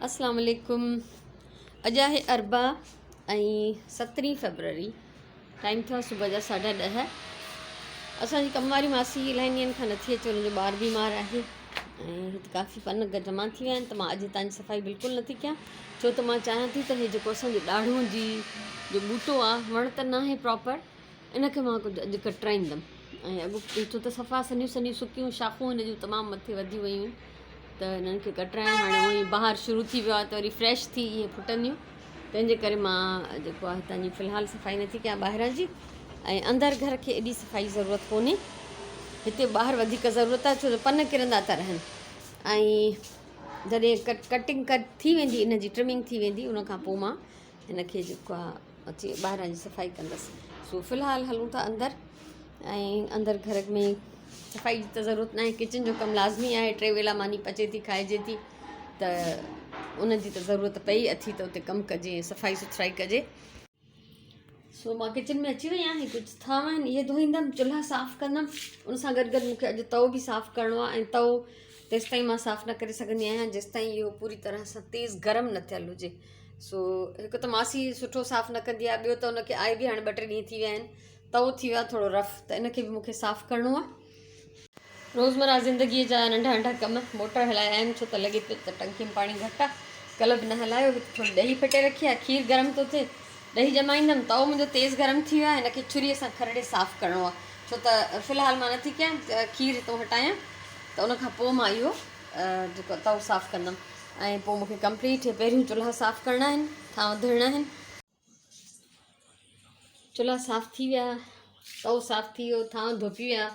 اسلام عليڪم اڄ آهي اربع ۽ سترهين فيبروري ٽائيم ٿيو آهي صبح جا ساڍا ڏهه اسان جي ڪم واري ماسي الاهي ڏينهن کان نٿي اچي ان جو ٻار بيمار آهي ۽ هت ڪافي پن جمع ٿي ويا آهن ته مان اڄ هتان جي صفائي بلڪل نٿي ڪيان ڇو ته مان چاهيان ٿي ته هي جيڪو اسان جو ڏاڙهون جي جو ٻوٽو آهي وڻ ته ناهي پراپر ان کي مان ڪجهه اڄ ڪٽرائيندم ۽ اڳ ڇو ته صفا سنهيون سنهيون سڪيون شاخون هن جون تمام مٿي وڌي ويون آهن ته هنن کي ڪٽرايان هاڻي اونئن ئي بهار شروع ٿي ويو آهي ته وري فريش ٿي اهي ڦٽنديون تنهن جي ڪري مان جيڪو آهي هتان جي في الحال صفائي نٿي ڪيان ٻاهران جي ۽ اندر گهر کي ايڏي صفائي ضرورت ڪونهي هتي ٻاهر وڌيڪ ضرورت آهي ڇو جو پن ڪرندا ٿا رهن ۽ جڏهن ڪٽ ڪٽنگ ڪٽ ٿي ويندي ان جي ٽرمنگ ٿي ويندي ان کان پوء مان هن کي جيڪو آهي اچي ٻاهران جي صفائي ڪندس سو في الحال هلون ٿا اندر ۽ اندر گهر ۾ صفائي جي ته ضرورت ناهي ڪچن جو ڪم لازمي آهي ٽي ويلا ماني پچي ٿي کائجي ٿي ته ان جي ته ضرورت پئي اٿي ته اتي ڪم ڪجي ۽ صفائي سٿرائي ڪجي سو مان ڪچن ۾ اچي وئي آهيان هي ڪجهه ٿانو آهن اهي ڌوئيندم چلها صاف ڪندم ان سان گڏ گڏ مونکي اڄ تئو به صاف ڪرڻو آهي ۽ تئو تيستائين مان صاف نه ڪري سگهندي آهيان جيستائين اهو پوري طرح سان تيز گرم نه ٿيل هجي سو هڪ ته ماسي سٺو صاف نه ڪندي آهي ٻيو ته ان کي آئي به هاڻي ٻه ٽي ڏينهن ٿي ويا آهن تئو ٿي ويو آهي ٿورو رف ته ان کي به مونکي صاف ڪرڻو آهي. روزمره زندگيء جا ننڍا ننڍا ڪم، موٽر هلائي آيم ڇو ته لڳي پيو ته ٽنڪي ۾ پاڻي گهٽ آهي، ڪلهه به نه هلايو، هت ٿوري ڏهي ڦٽي رکي آهي، کير گرم ٿو ٿئي، ڏهي ڄمائيندم، تئو منهنجو تيز گرم ٿي ويو آهي، هن کي ڇريء سان کرڙي صاف ڪرڻو آهي، ڇو ته في الحال مان نٿي ڪيان، کير هتون هٽايان ته ان کان پوء مان اهو جيڪو تئو صاف ڪندم. ۽ پوء مون کي ڪمپليٽ هي پهريون چلها صاف ڪرڻا آهن ٿانو ڌوئڻا آهن. چلها صاف ٿي ويا تئو صاف ٿي ويو ٿانو ڌوپي ويا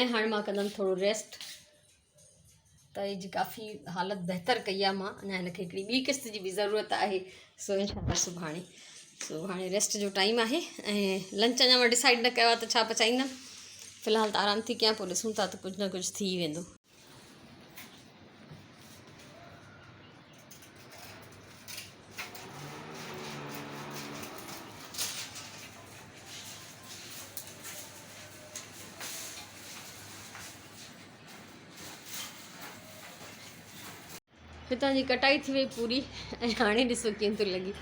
۽ هاڻي مان ڪندم ٿورو ريسٽ تئي جي ڪافي حالت بهتر ڪئي آهي مان اڃا هن کي هڪڙي ٻي قسط جي به ضرورت آهي سو انشاء الله سڀاڻي سو هاڻي ريسٽ جو ٽائيم آهي ۽ لنچ اڃا مان ڊسائيڊ نه ڪيو آهي ته ڇا پچائيندم في الحال ته آرام ٿي ڪيان پوء ڏسون ٿا ته ڪجهه نه ڪجهه ٿي ويندو. هتان جي ڪٽائي ٿي وئي پوري ۽ هاڻي ڏسو ڪيئن ٿو لڳي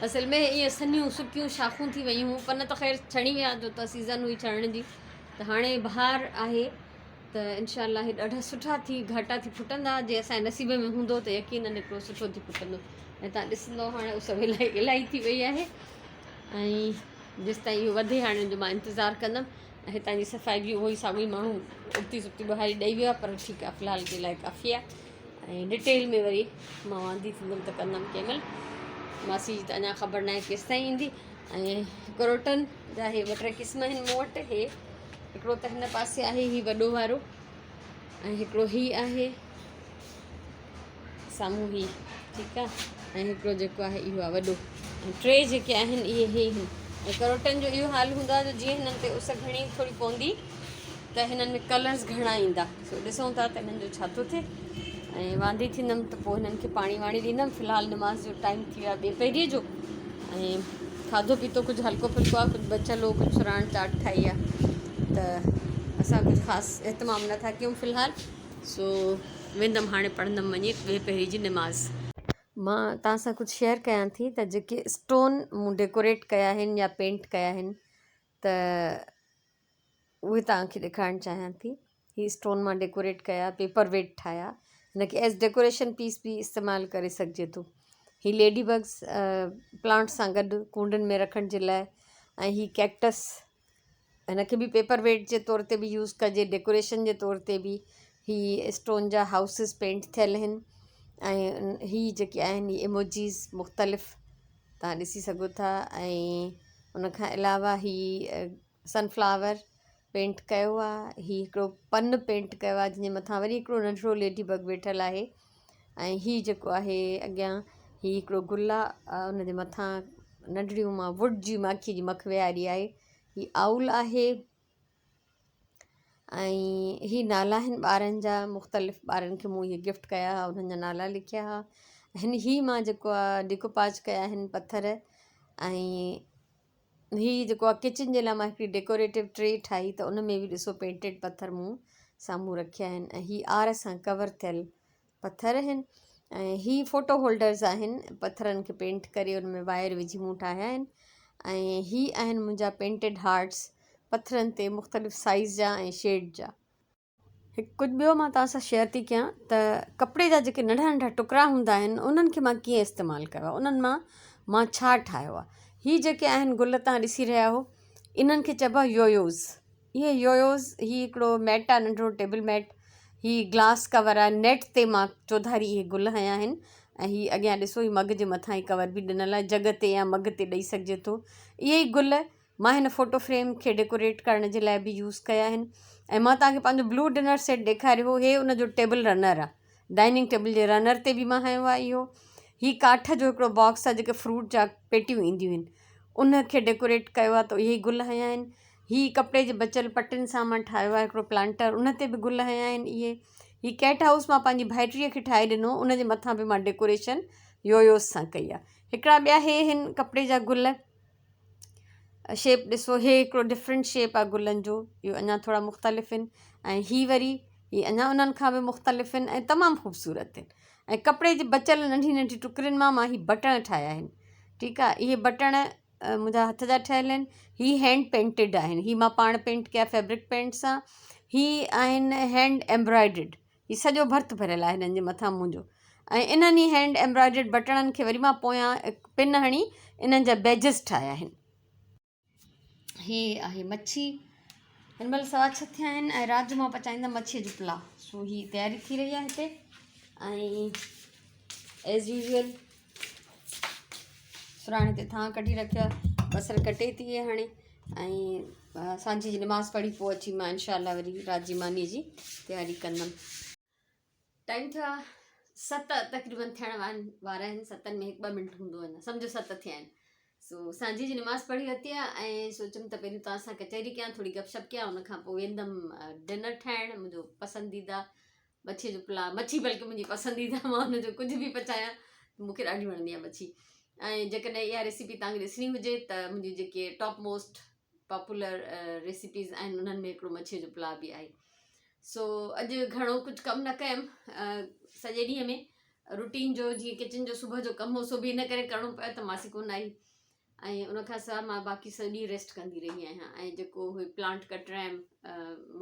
اصل ۾ ائين سنهيون سڪيون شاخون ٿي ويون هيون پن ته خير ڇڻي ويا جو ته سيزن هئي ڇڻڻ جي ته هاڻي بهار آهي ته انشاء الله هي ڏاڍا سٺا ٿي گهاٽا ٿي ڦٽندا جي اسان جي نصيب ۾ هوندو ته يقينن هڪڙو سٺو ٿي ڦٽندو ۽ تان ڏسندو هاڻي اس الاهي الاهي ٿي وئي آهي ۽ جيستائين اهو وڌي هاڻي ان جو مان انتظار ڪندم ۽ هتان جي صفائي به اهو ئي ساڳيو ئي ماڻهو ابتي سبتي ٻهاري ڏئي ويو آهي پر ٺيڪ آهي في الحال جي لاء ڪافي آهي ۽ ڊٽيل ۾ وري مان واندي ٿيندم ته ڪندم ڪنهن مهل ماسي جي ته اڃا خبر ناهي ڪيستائين ايندي ۽ ڪروٽن جا هي ٻه ٽي قسم آهن مون وٽ هي هڪڙو ته هن پاسي آهي هي وڏو وارو ۽ هڪڙو هي آهي سامهون هي ٺيڪ آهي ۽ هڪڙو جيڪو آهي اهو آهي وڏو ۽ ٽي جيڪي آهن اهي هي آهن ۽ ڪروٽن جو اهو حال هوندو آهي جو جيئن هنن تي اس گهڻي ٿوري پوندي ته هنن ۾ ڪلرز گهڻا ايندا سو ڏسون ٿا ته هنن جو ڇا ٿو ٿئي ۽ واندي ٿيندم ته پوء هنن کي پاڻي واڻي ڏيندم في الحال نماز جو ٽائيم ٿي ويو آهي ٻي پهريء جو ۽ کاڌو پيتو ڪجهه هلڪو ڦلڪو آهي ڪجهه بچيل هو ڪجهه سراڻ چاٽ ٺاهي آهي ته اسان ڪجهه خاص اهتمام نٿا ڪيون في الحال سو ويندم هاڻي پڙهندم وڃي ٻي پهري جي نماز. مان توهان سان ڪجهه شيئر ڪيان ٿي ته جيڪي اسٽون مون ڊيڪوريٽ ڪيا آهن يا پينٽ ڪيا آهن ته اهي توهان کي ڏيکارڻ چاهيان ٿي هي اسٽون مان ڊيڪوريٽ ڪيا پيپر ويٽ ٺاهيا هن کي ايز ڊيڪوريشن پيس به استعمال ڪري سگهجي ٿو هي ليڊي بگس پلانٽ سان گڏ ڪونڊن ۾ رکڻ جي لاء ۽ هي ڪيڪٽس هن کي به پيپر ويٽ جي طور تي به يوز ڪجي ڊيڪوريشن جي طور تي به هي اسٽون جا هائوسز پينٽ ٿيل آهن ۽ هي جيڪي آهن هي ايموجيز مختلف توهان ڏسي سگهو ٿا ۽ ان کان علاوه هي سن فلاور پينٽ ڪيو آ هي هڪڙو پن پينٽ ڪيو آ جنهن جي مٿان وري هڪڙو ننڍڙو ليڊي بگ ويٺل آهي ۽ هي جيڪو آهي اڳيان هي هڪڙو گل آ ان جي مٿان ننڍڙيون مان ووڊ جي ماکي جي مک ويهاري آهي هي آئول آهي ۽ هي نالا آهن ٻارن جا مختلف ٻارن کي مون اهي گفٽ ڪيا ها انهن جا نالا لکيا ها هن هي مان جيڪو آ ڊيڪوپاج ڪيا آهن پٿر ۽ هي جيڪو آ ڪچن جي لاء مان هڪڙي ڊيڪوريٽو ٽري ٺاهي ته ان ۾ به ڏسو پينٽيڊ پٿر مون سامهون رکيا آهن ۽ هي آر سان ڪور ٿيل پٿر آهن ۽ هي فوٽو هولڊرز آهن پٿرن کي پينٽ ڪري ان ۾ وائر وجهي مون ٺاهيا آهن ۽ هي آهن منهنجا پينٽيڊ هارٽس پٿرن تي مختلف سائيز جا ۽ شيڊ جا. هڪ ڪجهه ٻيو مان توهان سان شيئر ٿي ڪيان ته ڪپڙي جا جيڪي ننڍا ننڍا ٽڪرا هوندا آهن انهن کي مان ڪيئن استعمال ڪيو آهي انهن مان مان ڇا ٺاهيو آهي هي جيڪي آهن گل توهان ڏسي رهيا آهيو انهن کي چئبو آهي يويوز اهي يويوز هي هڪڙو ميٽ آهي ننڍڙو ٽيبل ميٽ هي گلاس ڪور آهي نيٽ تي مان چوڌاري اهي گل هنيا آهن ۽ هي اڳيان ڏسو هي مگ جي مٿان هي ڪور به ڏنل آهي جڳ تي يا مگ تي ڏئي سگهجي ٿو اهي ئي گل مان هن فوٽو فريم کي ڊيڪوريٽ ڪرڻ جي لاء به يوز ڪيا آهن ۽ مان توهان کي پنهنجو بلو ڊنر سيٽ ڏيکاريو هو هي ان جو ٽيبل رنر آهي ڊائننگ ٽيبل جي رنر تي به مان هنيو آهي اهو هي ڪاٺ جو هڪڙو باڪس آهي جيڪي فروٽ جا پيٽيون اينديون آهن ان کي ڊيڪوريٽ ڪيو آهي ته اهي ئي گل هنيا آهن هي ڪپڙي جي بچيل پٽين سان مان ٺاهيو آهي هڪڙو پلانٽر ان تي به گل هنيا آهن اهي هي ڪيٽ هائوس مان پنهنجي ڀائٽيء کي ٺاهي ڏنو ان جي مٿان به مان ڊيڪوريشن يويوز سان ڪئي آهي هڪڙا ٻيا هي هن ڪپڙي جا گل شيپ ڏسو هي هڪڙو ڊفرنٽ شيپ آهي گلن جو اهو اڃا ٿورا مختلف آهن ۽ هي وري هي اڃا انهن کان به مختلف آهن ۽ تمام خوبصورت آهن ۽ ڪپڙي جي بچيل ننڍي ننڍي ٽڪرين مان مان هي بٽڻ ٺاهيا آهن ٺيڪ آهي اهي بٽڻ منهنجا هٿ جا ٺهيل آهن هي هينڊ پينٽيڊ آهن هي مان پاڻ پينٽ ڪيا فيبرڪ پينٽ سان هي آهن هينڊ ايمبرائڊرڊ هي سڄو ڀرت ڀريل آهي هنن جي مٿان منهنجو ۽ انهن ئي هينڊ ايمبرائڊرڊ بٽڻن کي وري مان پويان پن هڻي انهن جا بيجز ٺاهيا آهن. هي آهي مڇي هن مهل سوا ڇهه ٿيا آهن ۽ رات جو مان پچائيندم مڇيء جو پلاء سو هي تياري ٿي رهي آهي هتي ۽ ايز يوزول سراڻي تي ٿانء ڪڍي رکيا بصر ڪٽي ٿي هاڻي ۽ سانجهي جي نماز پڙهي پوء اچي مان انشاء الله وري رات جي ماني جي تياري ڪندم. ٽائيم ٿيو آهي ست تقريبن ٿيڻ وارا آهن ستن ۾ هڪ ٻه منٽ هوندو اڃا سمجهو ست ٿيا آهن سو سانجهي جي نماز پڙهي ورتي آهي ۽ سوچيم ته پهريون توهان سان ڪچهري ڪيان ٿوري گپ شپ ڪيان ان کان پوء ويندم ڊنر ٺاهڻ منهنجو پسنديده مڇيء جو پلاء، مڇي بلڪه منهنجي پسنديده مان ان جو ڪجهه به پچايان مون کي ڏاڍي وڻندي آهي مڇي ۽ جيڪڏهن اها ريسيپي توهان کي ڏسڻي هجي ته منهنجي جيڪي ٽاپ موسٽ پاپولر ريسيپيز آهن انهن ۾ هڪڙو مڇيء جو پلاء به آهي سو اڄ گهڻو ڪجهه ڪم نه ڪيم سڄي ڏينهن ۾ روٽين جو جيئن ڪچن جو صبح جو ڪم هو سو به ان ڪري ڪرڻو پيو ته ماسي ڪونه آئي ۽ ان کان سواء مان باقي سڄو ڏينهن ريسٽ ڪندي رهي آهيان ۽ جيڪو هي پلانٽ ڪٽرايم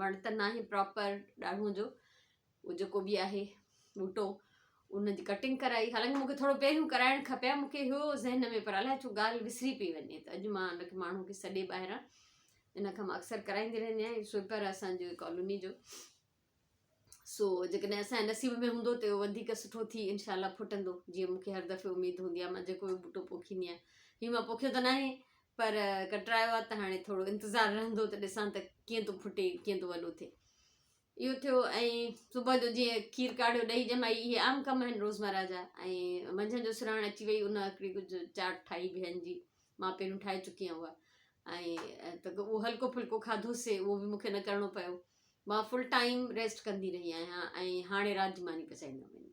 وڻ ته ناهي پراپر ڏاڙهون جو اهو جيڪو به آهي ٻوٽو ان جي ڪٽنگ ڪرائي حالانڪه مونکي ٿورو پهريون ڪرائڻ کپي ها مونکي هيو ذهن ۾ پر الائي ڇو ڳالهه وسري پئي وڃي ته اڄ مان ان کي ماڻهو کي سڏي ٻاهران ان کان مان اڪثر ڪرائيندي رهندي آهيان سوئپر اسانجو ڪالوني جو سو جيڪڏهن اسان جي نصيب ۾ هوندو ته اهو وڌيڪ سٺو ٿي انشاء الله ڦٽندو جيئن مون کي هر دفعي اميد هوندي آهي مان جيڪو به ٻوٽو پوکيندي آهيان هي مان پوکيو ته ناهي پر ڪٽرايو آهي ته هاڻي ٿورو انتظار رهندو ته ڏسان ته ڪيئن ٿو ڦٽي ڪيئن ٿو وڏو ٿئي اهو ٿيو ۽ صبح جو جيئن کير ڪاڙهيو ڏهي ڄمائي اهي عام ڪم آهن روزمره جا ۽ منجهند جو سراڻ اچي وئي ان هڪڙي ڪجهه چاٽ ٺاهي بيهن جي مان پهريون ٺاهي چڪي آهيان اها ۽ ته اهو هلڪو ڦلڪو کاڌوسي اهو به مون کي نه ڪرڻو پيو مان فل ٽائيم ريسٽ ڪندي رهي آهيان ۽ هاڻي رات جي ماني پچائيندم وڃي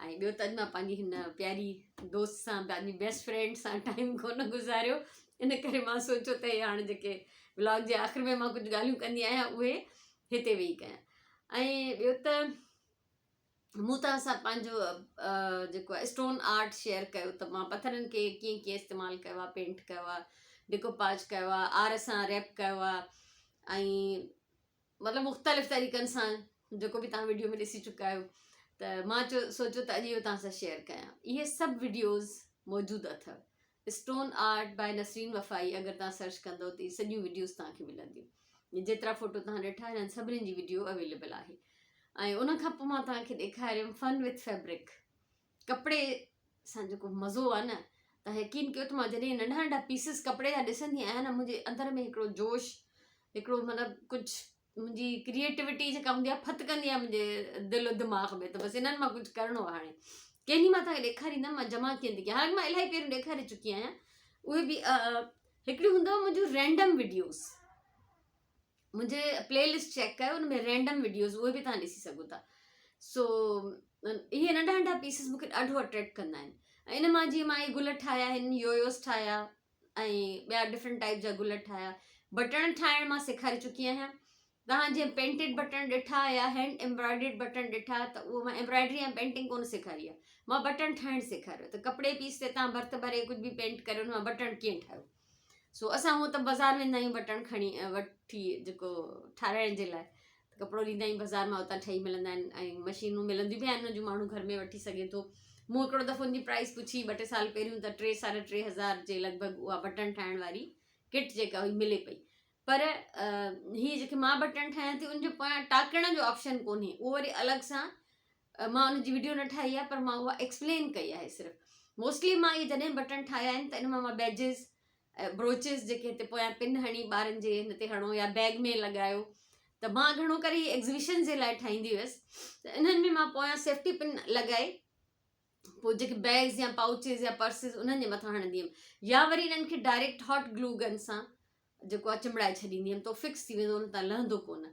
۽ ٻيو ته اڄ مان پنهنجي هن پياري دوست سان پنهنجي بيسٽ فرينڊ سان ٽائيم ڪونه گذاريو ان ڪري مان سوچيو ته هاڻي جيڪي ولاگ جي آخر ۾ مان ڪجهه ڳالهيون ڪندي آهيان اهي هتي ويهي ڪيان ۽ ٻيو ته مون توهان سان پنهنجو جيڪو آهي اسٽون آرٽ شيئر ڪيو ته مان پٿرن کي ڪيئن ڪيئن استعمال ڪيو آهي پينٽ ڪيو آهي ڊيڪوپاج ڪيو آهي آر سان ريپ ڪيو آهي ۽ مطلب مختلف طريقن سان جيڪو به توهان وڊيو ۾ ڏسي چڪا آهيو ته مان چيو سوچيو ته اڄ اهو توهان سان شيئر ڪيان اهي سڀ وڊيوز موجود اٿو stone art by Nasreen Wafai اگر توهان سرچ ڪندو ته اهي سڄيون وڊيوز توهان کي ملنديون جيترا فوٽو توهان ڏٺا انهن سڀني جي وڊيو اويليبل آهي ۽ ان کان پوء مان توهان کي ڏيکاريم فن وٿ فيبرڪ ڪپڙي سان جيڪو مزو آهي نه ته يقين ڪيو ته مان جڏهن ننڍا ننڍا پيسز ڪپڙي جا ڏسندي آهيان نه منهنجي اندر ۾ هڪڙو جوش هڪڙو مطلب ڪجهه منهنجي ڪريئيٽوٽي جيڪا هوندي آهي ڦٿڪندي آهي منهنجي دل و دماغ ۾ ته بس انهن مان ڪجهه ڪرڻو آهي هاڻي ڪنهن ڏينهن مان توهان کي ڏيکاريندم مان جمع ڪيئن ٿي ڪيان حالانڪه مان الاهي پهريون ڏيکاري چڪي آهيان اهي به هڪڙيون هوندو منهنجون رينڊم وڊيوز منهنجي پلي لسٽ چيڪ ڪيو ان ۾ رينڊم وڊيوز اهي به توهان ڏسي سگهو ٿا سو اهي ننڍا ننڍا پيسز مونکي ڏاڍو اٽريڪٽ ڪندا آهن ۽ ان مان جيئن مان اهي گل ٺاهيا آهن يويوز ٺاهيا ۽ ٻيا ڊفرنٽ ٽائپ جا گل ٺاهيا بٽڻ ٺاهڻ مان سيکاري چڪي آهيان توهان جيئن پينٽيڊ بٽڻ ڏٺا يا هينڊ ايمبرائڊريڊ بٽڻ ڏٺا ته اهو مان ايمبرائڊري ۽ پينٽنگ ڪونه سيکاري آهي مان بٽڻ ٺاهڻ سيکاريو ته ڪپڙي پيس تي تان ڀرت ڀري ڪجهه به پينٽ ڪري ان مان بٽڻ ڪيئن ٺاهيو. سو اسان هونء ته بازار ويندا آهيون بٽڻ کڻي وٺي جيڪو ٺاراهڻ جي لاء ڪپڙو ڏيندا آهيون بازار مان اتان ٺهي ملندا آهن ۽ مشينون ملنديون به آهن ان جون ماڻهو گهر ۾ وٺي سگهي ٿو. مون هڪڙو دفعو ان جي پرائس پڇي ٻه ٽي سال پهريون ته ٽي ساڍا ٽي هزار جي لڳ ڀڳ اها بٽڻ ٺاهڻ واري ڪٽ جيڪا هئي ملي پئي. پر هي جيڪي مان بٽڻ ٺاهيان ٿي ان جو پويان ٽاڪڻ جو آپشن ڪونهي اهو وري الڳ سان مان ان جي وڊيو نه ٺاهي آهي پر مان اها ايڪسپلين ڪئي آهي صرف موسٽلي مان اهي جڏهن بٽڻ ٺاهيا آهن ته ان مان مان بيجز بروچز جيڪي هتي پويان پن هڻي ٻارن جي هن تي هڻو يا بيگ ۾ لڳايو ته مان گهڻو ڪري هي ايگزيبيشن جي لاء ٺاهيندي هيس ته انهن ۾ مان پويان سيفٽي پن لڳائي پوء جيڪي بيگز يا پائوچز يا پرسز انهن جي مٿان هڻندي هيم يا وري انهن کي ڊائريڪٽ هاٽ گلو گن سان جيڪو آهي چنبڙائي ڇڏيندي هيم ته فڪس ٿي ويندو ان تان لهندو ڪونه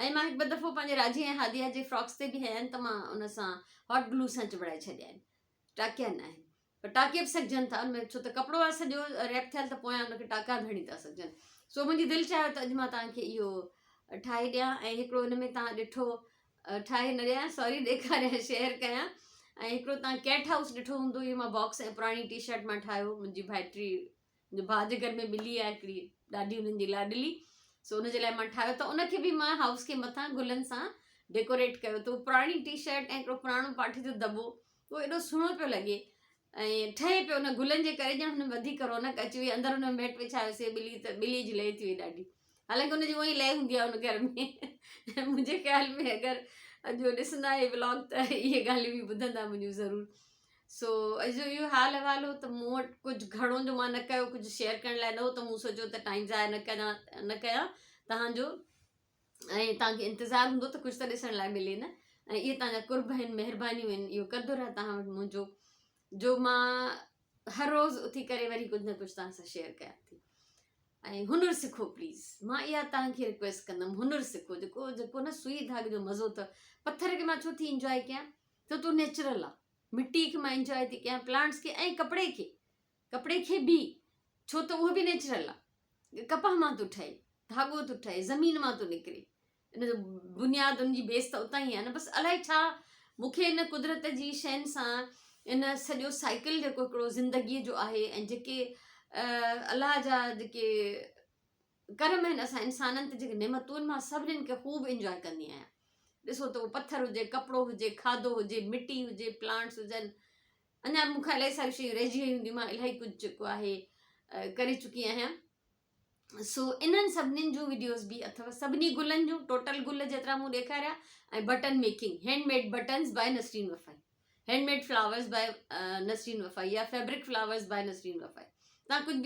۽ مان هڪ ٻه دفعو پنهنجي راجي ۽ هاديا جي فراڪس تي به هنيا آهن ته مان ان سان هاٽ گلو سان چنبڙائي ڇڏيا آهن ٽاڪيا نه آهن پر ٽاڪي به سگهجن ٿا ان ۾ ڇو ته ڪپڙو آهي سڄو ريپ ٿيل ته پويان ان کي ٽاڪا به هڻي ٿا سگهجن سو منهنجي دل چاهيو ته اڄ مان توهان کي اهو ٺاهي ڏيان ۽ هڪڙو ان ۾ توهان ڏٺو ٺاهي نه ڏيان سوري ڏيکاريان شيئر ڪيان ۽ هڪڙو توهان ڪيٽ هائوس ڏٺو هوندو اهو مان باڪس ۽ پراڻي ٽي شرٽ مان ٺاهيو منهنجي ڀائٽي منهنجي ڀاء جي گهر ۾ ٻلي آهي هڪڙي ڏاڍي انهن جي لاڏلي سو ان جي لاء مان ٺاهيو ته ان کي به مان هائوس کي مٿان گلن سان ڊيڪوريٽ ڪيو ته پراڻي ٽي شرٽ ۽ هڪڙو پراڻو پاٺي جو دٻو اهو ايڏو سهڻو پيو لڳي ۽ ٺهي پيو ان گلن جي ڪري ڄڻ هن وڌيڪ رونق اچي وئي اندر هن ميٽ وڇايوسي ٻلي ته ٻلي جي لئي ٿي وئي ڏاڍي حالانڪه ان جي اونئي لئي هوندي آهي ان گهر ۾ منهنجي خيال ۾ اگر اڄ ڏسندا هي ولاگ ته اهي ڳالهيون به ٻڌندا منهنجون ضرور سو اڄ جو اهو حال احوال هو ته مون وٽ ڪجهه گهڻو جو مان نه ڪيو ڪجهه شيئر ڪرڻ لاء نه هو ته مون سوچيو ته ٽائيم ضايع نه ڪيان نه ڪيان تهان جو ۽ تهان کي انتظار هوندو ته ڪجهه ته ڏسڻ لاء ملي نه ۽ اهي تهان جا قرب آهن مهربانيون آهن اهو قدر آهي تهان وٽ منهنجو جو مان هر روز اٿي ڪري وري ڪجهه نه ڪجهه تهان سان شيئر ڪيان ٿي ۽ هنر سکو پليز مان اها توهان کي رڪويسٽ ڪندم هنر سکو جيڪو جيڪو نه سوئي ڌاڳي جو مزو ته پٿر کي مان ڇو ٿي انجوائي ڪيان ته تو نيچرل آ مٽي کي مان انجوائي ٿي ڪيان پلانٽس کي ۽ ڪپڙي کي ڪپڙي کي به ڇو ته اهو به نيچرل آ ڪپهه مان ٿو ٺهي ڌاڳو ٿو ٺهي زمين مان ٿو نڪري ان جو بنياد ان جي بيس ته اتان ئي آهي نه بس الائي ڇا مون کي ان قدرت جي شين سان ان سڄو سائيڪل جيڪو هڪڙو زندگيء جو آهي ۽ جيڪي الله جا جيڪي ڪرم آهن اسان انسانن تي جيڪي نعمتون آهن مان سڀنين کي خوب انجواء ڪندي آهيان ڏسو ته اهو پٿر هجي ڪپڙو هجي کاڌو هجي مٽي هجي پلانٽس هجن اڃا مون کان الاهي ساريون شيون رهجي ويون هونديون مان الاهي ڪجهه جيڪو آهي ڪري چڪي آهيان سو انهن سڀنين جون وڊيوز به اٿو سڀني گلن جون ٽوٽل گل جيترا مون ڏيکاريا ۽ button making hand made buttons by Nasreen Wafai hand made flowers by Nasreen Wafai يا فيبرڪ فلاورز باء نسرين وفائي تان ڪجهه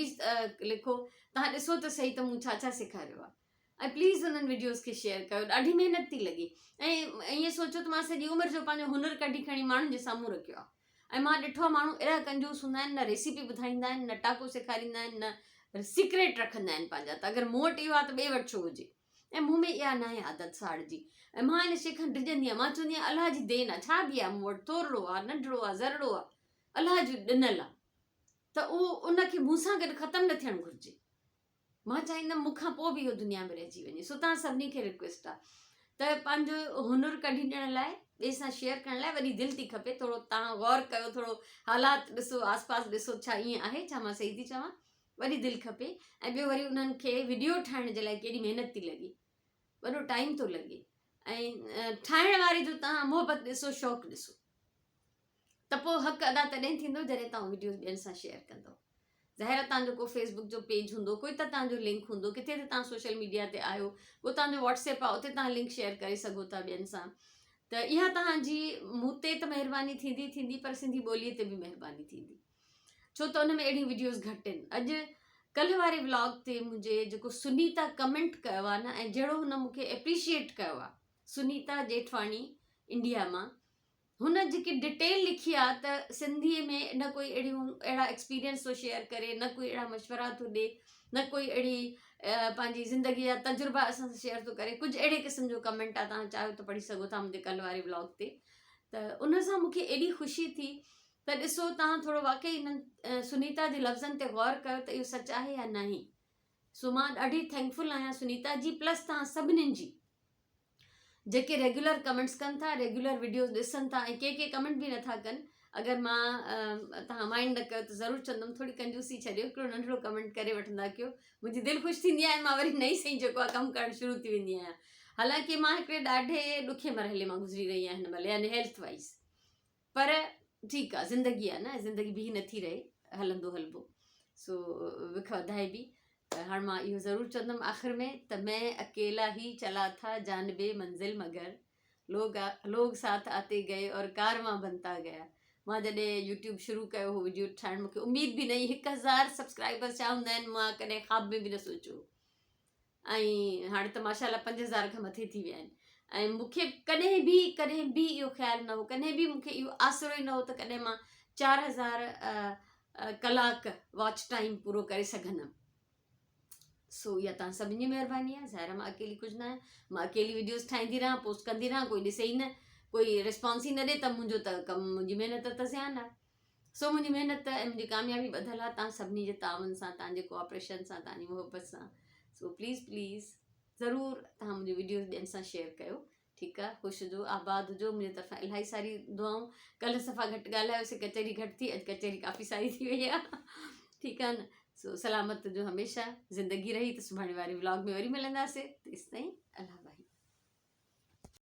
به لکو تان ڏسو ته صحيح ته مون ڇا ڇا سيکاريو آهي ۽ پليز انهن وڊيوز کي شيئر ڪيو ڏاڍي محنت ٿي لڳي ۽ ائين سوچو ته مان سڄي عمر جو پنهنجو هنر ڪڍي کڻي ماڻهن جي سامهون رکيو آهي ۽ مان ڏٺو آهي ماڻهو اهڙا ڪنجوس هوندا آهن نه ريسيپي ٻڌائيندا آهن نه ٽاڪو سيکاريندا آهن نه سيڪريٽ رکندا آهن پنهنجا ته اگر مون وٽ اهو آهي ته ٻئي وٽ ڇو هجي ۽ مون ۾ اها ناهي عادت ساڙ جي ۽ مان ان شيء کان ڊڄندي آهيان مان چوندي آهيان الله جي دين آهي ڇا به آهي مون وٽ ٿورڙو آهي ننڍڙو آهي ذرڙو آهي الله جو ڏنل آهي ته اهو ان کي مون سان گڏ ختم نه ٿيڻ گهرجي مان چاهيندم مون کان پوء به اهو دنيا ۾ رهجي وڃي سو توهان سڀني کي رڪويسٽ آ ته پنهنجو هنر ڪڍي ڏيڻ لاء ٻئي سان شيئر ڪرڻ لاء وڏي دل ٿي کپي ٿورو توهان غور ڪيو ٿورو حالات ڏسو آس پاس ڏسو ڇا ائين آهي ڇا مان صحيح ٿي چوان وڏي دل کپي ۽ ٻيو وري انهن کي وڊيو ٺاهڻ جي لاء ڪيڏي محنت ٿي لڳي وڏو ٽائيم ٿو لڳي ۽ ٺاهڻ واري جو توهان محبت ڏسو شوق ڏسو ته پوء حق ادا تڏهن ٿيندو جڏهن توهان وڊيوز ٻين سان شيئر ڪندو. ظاهر آهي توهان جو ڪو فيس بڪ جو پيج هوندو، ڪوئي ته توهان جو لنڪ هوندو، ڪٿي ته توهان سوشل ميڊيا تي آهيو، ڪو توهان جو واٽس ايپ آهي اتي توهان لنڪ شيئر ڪري سگهو ٿا ٻين سان ته اها توهان جي مون تي ته مهرباني ٿيندي ٿيندي پر سنڌي ٻولي تي به مهرباني ٿيندي ڇو ته ان ۾ اهڙيون وڊيوز گهٽ آهن. اڄ ڪلهه واري ولاگ تي منهنجي جيڪو سنيتا ڪمينٽ ڪيو آهي نه ۽ جهڙو هن مون کي اپريشيئيٽ ڪيو آهي سنيتا ڄيٺواڻي انڊيا مان هن جيڪي ڊٽيل لکي آ ته سنڌي ۾ نه ڪوئي اهڙيون اهڙا ايڪسپيرينس ٿو شيئر ڪري نه ڪوئي اهڙا مشورا ٿو ڏي نه ڪوئي اهڙي پنهنجي زندگي جا تجربا اسان سان شيئر ٿو ڪري ڪجهه اهڙي قسم جو ڪمينٽ آ تهان چاهيو ته پڙهي سگهو ٿا منهنجي ڪل واري ولاگ تي ته ان سان مونکي ايڏي خوشي ٿي ته ڏسو تهان ٿورو واقعي انهن سنيتا جي لفظن تي غور ڪيو ته اهو سچ آهي يا ناهي سو مان ڏاڍي ٿينڪفل آهيان سنيتا جي پلس تهان سڀنين جي جيڪي ريگيولر ڪمينٽس ڪن ٿا ريگيولر وڊيوز ڏسن ٿا ۽ ڪي ڪي ڪمينٽ به نٿا ڪن اگر مان توهان مائنڊ نه ڪيو ته ضرور چوندم ٿوري ڪنجوسي ڇڏيو هڪڙو ننڍڙو ڪمينٽ ڪري وٺندا ڪيو منهنجي دل خوش ٿيندي آهي مان وري نئين سئي جيڪو آهي ڪم ڪرڻ شروع ٿي ويندي آهيان حالانڪه مان هڪڙي ڏاڍي ڏکي مرحلي مان گذري رهي آهيان هن مهل يعني هيلٿ وائز پر ٺيڪ آ زندگي آ نه زندگي بيهي نٿي رهي هلندو هلبو سو وک وڌائبي ته هاڻ مان اهو ضرور چوندم آخر ۾ ته مين اڪيلا هي چلا ٿا جانب منزل مگر لوگ لوگ ساٿ آتي گئي اور ڪارواں بنتا گيا مان جڏهن يوٽيوب شروع ڪيو هو وڊيو ٺاهڻ مونکي اميد به نه هئي 1000 سبسڪرائبرس ڇا هوندا آهن مان ڪڏهن خواب ۾ به نه سوچيو ۽ هاڻي ته ماشاء الله 5000 کان مٿي ٿي ويا آهن ۽ مون کي ڪڏهن به ڪڏهن به اهو خيال نه هو ڪڏهن به مون کي اهو آسرو ئي نه هو ته ڪڏهن مان 4000 ڪلاڪ واچ ٽائيم پورو ڪري سگهندم سو اها تان سڀني جي مهرباني آهي ظاهر مان اڪيلي ڪجهه نه آهيان مان اڪيلي ويڊيوز ٺاهيندي رهان پوسٽ ڪندي رهان ڪوئي ڏسي ئي نه ڪوئي رسپانس ئي نه ڏي ته منهنجو ته ڪم منهنجي محنت ته زيان آهي سو منهنجي محنت ۽ منهنجي ڪاميابي ٻڌل آهي توهان سڀني جي تعاون سان توهان جي ڪوآپريشن سان توهان جي محبت سان سو پليز پليز ضرور توهان منهنجي ويڊيوز ٻين سان شيئر ڪيو ٺيڪ آهي خوش هجو آباد هجو منهنجي طرفان الاهي ساري دعائون ڪلهه صفا گهٽ ڳالهايوسي ڪچهري گهٽ ٿي اڄ ڪچهري ڪافي ساري ٿي وئي آهي ٺيڪ آهي نه سو سلامت هجو هميشه زندگي رهي ته سڀاڻي واري ولاگ ۾ وري ملنداسي تيستائين الله باهي.